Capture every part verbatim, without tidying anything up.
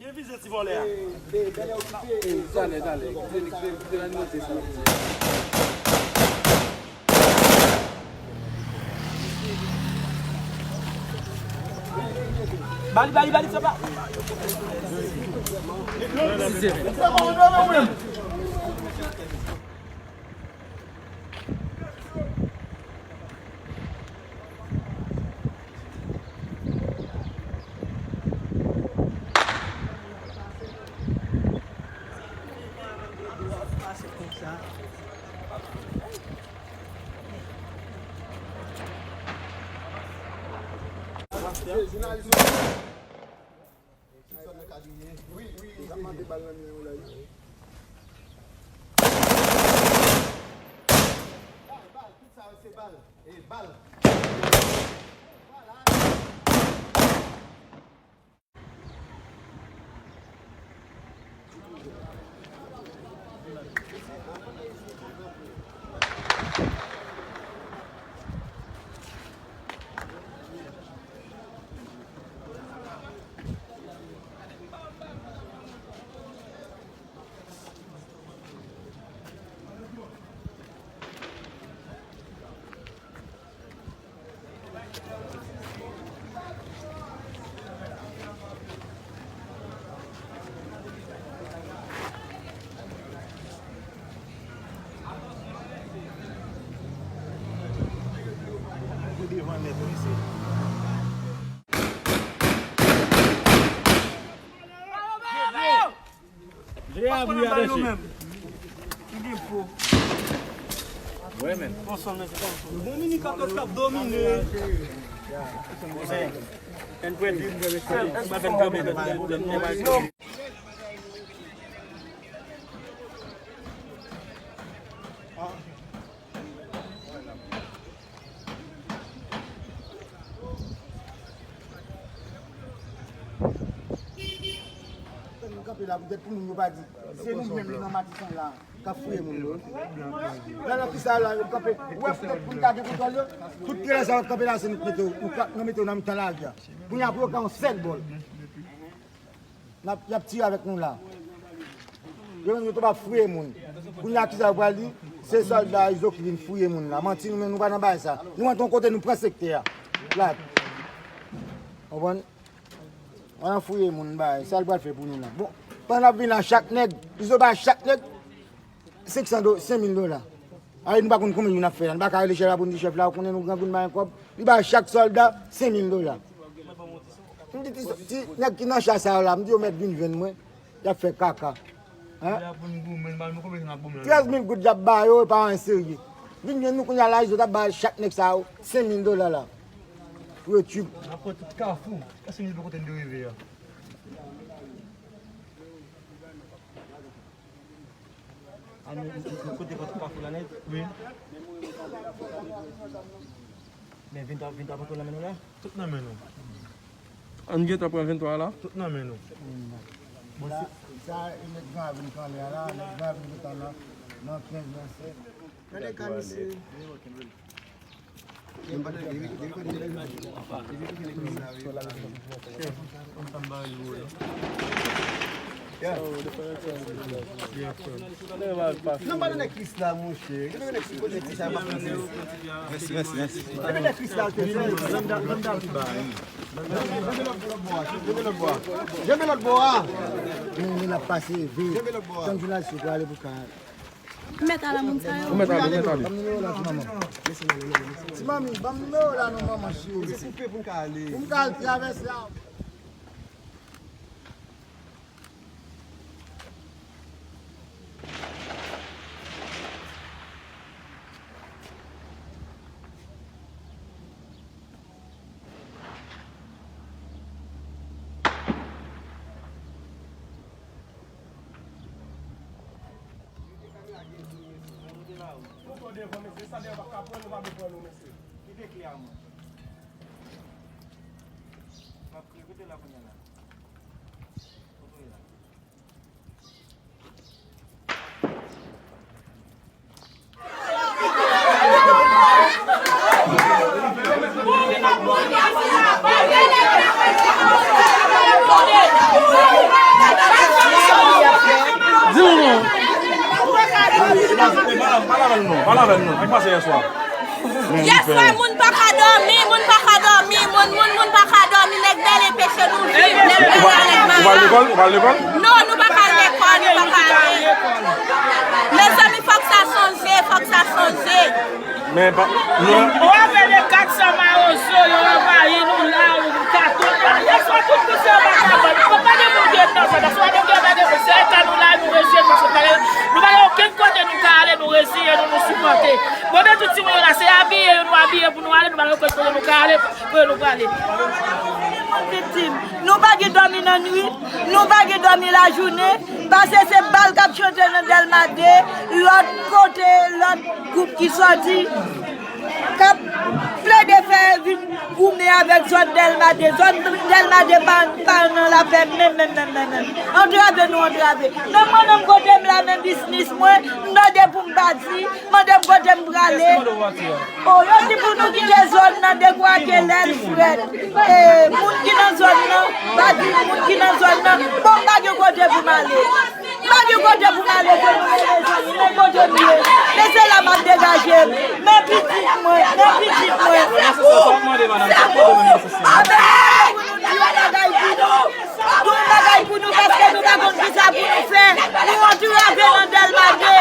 Revize ti vòlè a. Talè, talè. Kite li, kite li, kite l monte sa l ap di. Bali, bali, bali, sa pa. Jounalis. Wi, wi, wi, wi. Mande bal nan men w la, wi. Bal, bal, tout sa yo se bal. E bal. Nou kanpe la poutèt pou moun yo pa di se nou menm nan Matisan la k ap fouye moun yo. La nan kisa la yo kanpe, ou wè poutèt pou n ka gen kontwòl yo, tout trelè sa yo kanpe la se nou k mete yo, nou ka, nou mete yo nan mitan lari a. Kounye a pou yo ka yon sèl bòl. N ap, y ap tire avèk nou la. Yo menm yo tonbe ap fouye moun. Kounye a kisa yo pral di? Se sòlda Izo ki vin fouye moun la. Manti, nou menm nou pa nan bagay sa. Nou antre yon kote nou pran sektè a. La. Konprann? Ann fouye moun bagay. Sa l pral fè pou nou la. Bon, pandan n ap vin la chak nèg, Izo bay chak nèg senk san do-, senk mil dola. Ay, nou pa konn konbyen jou n ap fè la. Nou pa ka rele chèf la pou n di chèf la, ou konnen nou grangoun pa gen kòb. Li bay chak sòlda senk mil dola. M di ti, ti nèg ki nan cha sa yo la, m di yo mèt vin jwenn mwen, y ap fè kaka. Hein? Trèz mil goud y ap ba yo, e pa anyen serye. Vin jwenn nou kounye a la, Izo t ap bay chak nèg sa yo senk mil dola la. Pou yo tchwip. N ap pran tout kafou. Èske nou kote n dwe rive a? A nou, nou, nou kote kòt kafou la nèt? Wi. Men ventwa, ventwa poko nan men nou la? Tout nan men nou. Ann gentan pran ventwa la? Tout nan men nou. Bon, se sa, e nèg Gran Ravin kanlè a la, nèg Gran Ravin gentan nan, nan kenz nan sèt. Gade ka misye. Nan pa nan Kris la, monchè. Nan pa nan Kris la, monchè. Nan pa nan Kris la, monchè. Janbe lòt bò a. Janbe lòt bò a. Men, men n ap pase vit. Janbe lòt bò a. Tann jounalis yo pou ale pou ka. Ou mèt ale moun sa yo. Ou mèt ale, ou mèt ale. Ban m nimewo la, ti manman. Ti manmi, ban m nimewo la non, manman cheri. Se koupe pou m ka ale. Pou m ka al travèse a. Moto devan, mesye, sa dèyè pa ka pran nou, pa bezwen pran nou, mesye. Kite kle a mwen. M ap kriye, kote la kounye a la? Kote w ye la? Pale avè nou, pale avè nou. Sa k pase yèswa? Yèswa, moun pa ka dòmi, moun pa ka dòmi, moun, moun, moun pa ka dòmi, nèg Bèlen peche nou viv, nèg Bèlen, nèg Mara. Ou pral lekòl? Ou pral lekòl? Non, nou pa ka al lekòl, nou pa ka ale. Mezanmi, fòk sa chanje, fòk sa chanje. Men pa, nou. Ou ap veye kat san mawozo, yo anvayi nou la, ou katon. Yèswa, tout moun se anba kabann. Fòk pa gen moun ki ret nan zòn nan. Si pa gen moun ki ret nan zòn, se eta nou la, nou reziye, paske nou pa gen, nou pa gen okenn kote nou ka ale, nou reziye nou, nou sipòte. Bon, men tout timoun yo la, se abiye yo, nou abiye pou nou ale, nou pa gen okenn kote nou ka ale, pou nou prale. Viktim. Nou pa gen dòmi nan nwit, nou pa gen dòmi lajounen, paske se bal k ap chante nan Dèlma de, lòt kote, lòt gwoup ki sòti, k ap plede fè vin goumen avèk zòn Dèlma de. Zòn Dèlma de pa, pa nan lapè menm, menm, menm, menm, menm. Antrave nou antrave. Menm mwen menm kote m la, menm biznis mwen, m tande pou m pa di, mande m kote m prale. O, yo di pou nou kite zòn nan dekwake lè l frèt. E, moun ki nan zòn nan, pa di moun ki nan zòn nan, bon, m pa gen kote pou m ale. M pa gen kote pou m ale, pou m ale, zanmi, men kote m ye. Men se la m ap degaje m. Men pitit mwen, men pitit mwen. Ou, ou, ou, ou, di yon bagay pou nou. Di yon bagay pou nou, paske nou pa konn kisa pou nou fè. Nou antrave nan Dèlma de.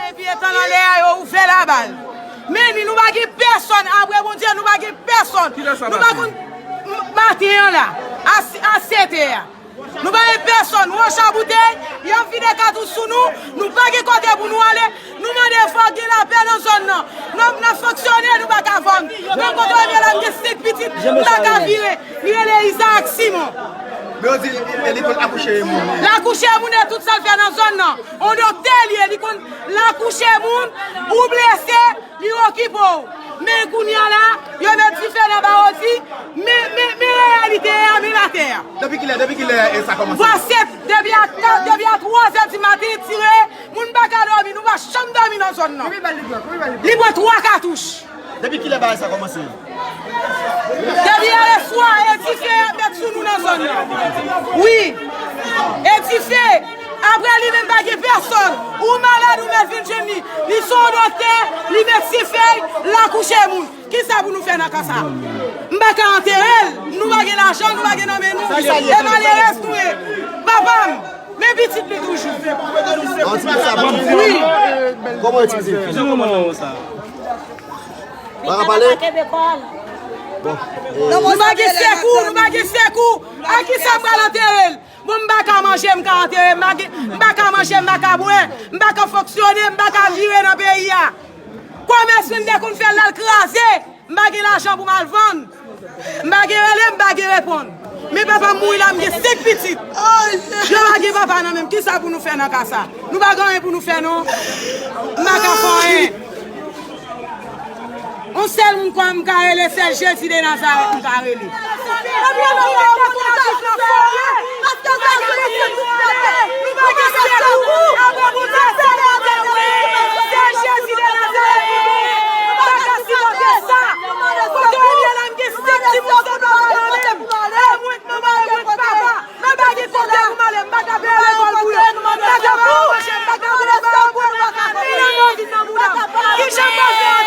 Epi etan anlè a, yo ouvè labal. Men ni, nou pa gen pèsonn, apre Bondye, nou pa gen pèsonn. Nou pa konn m-, maten an la, a s-, a sèt è a. Nou pa gen pèsonn, nou ancha boutèy, y ap vide katouch sou nou, nou pa gen kote pou nou ale, nou mande fòk gen lapè nan zòn nan. Nou, n ap fonksyone, nou pa ka vann. Menm kote w ye la, m gen senk pitit, m pa ka vire. Li rele Isaac Simon. Men yo di li, li, li konn akouche moun. L akouche moun e tout sa l fè nan zòn nan. On doktè li ye, li konn l akouche moun, ou blese, li okipe w. Men kounye a la, yo met dife nan Bawoti, men, men, men reyalite a, men latè a. Depi kilè, depi kilè e sa kòmanse? Bò sèt, depi a kat, depi a twazè di maten, tire, moun pa ka dòmi, nou pa janm dòmi nan zòn nan. Konbyen bal li pran? Konbyen bal li pran? Li pran twa katouch. Depi kilè bagay sa kòmanse? Depi yè swa, e dife y ap met sou nou nan zòn nan. Wi. E dife. Apre li menm pa gen pèsonn. Ou malad, ou mèt vin jwenn li. Li se yon doktè, li medsen fèy, l akouche moun. Kisa pou nou fè nan ka sa? M pa ka antere l. Nou pa gen lajan, nou pa gen nan men nou. E malerèz nou ye. Papa m, men pitit li toujou. Wi. Kòman yo ti pitit? Pa ka pale? Bon. Nou pa gen sekou, nou pa gen sekou. A kisa m pral antere l? Bon, m pa ka manje, m ka antere, m pa gen, m pa ka manje, m pa ka bwè, m pa ka fonksyone, m pa ka vire nan peyi a. Kòmès m te konn fè l, l al kraze. M pa gen lajan pou m al vann. M pa gen rele, m pa gen reponn. Men papa m mouri la, m gen senk pitit. Yo pa gen papa nan men m. Kisa pou nou fè nan ka sa? Nou pa gen anyen pou nou fè, non. M pa ka fè anyen. On sèl moun kwa m ka rele, se Jezi de Nazarèt m ka rele. Se Jezi de Nazarèt m ka rele. M pa ka sipòte sa. Kote w ye la, m gen senk timoun san papa nan men m. E mwen k manman, e mwen k papa. M pa gen kote pou m ale, m pa ka peye lekòl pou yo. M pa ka pran manje, m pa ka pran ba yo pou yo. Mwen nan mòvid nan mouda. Kijan m pral fè?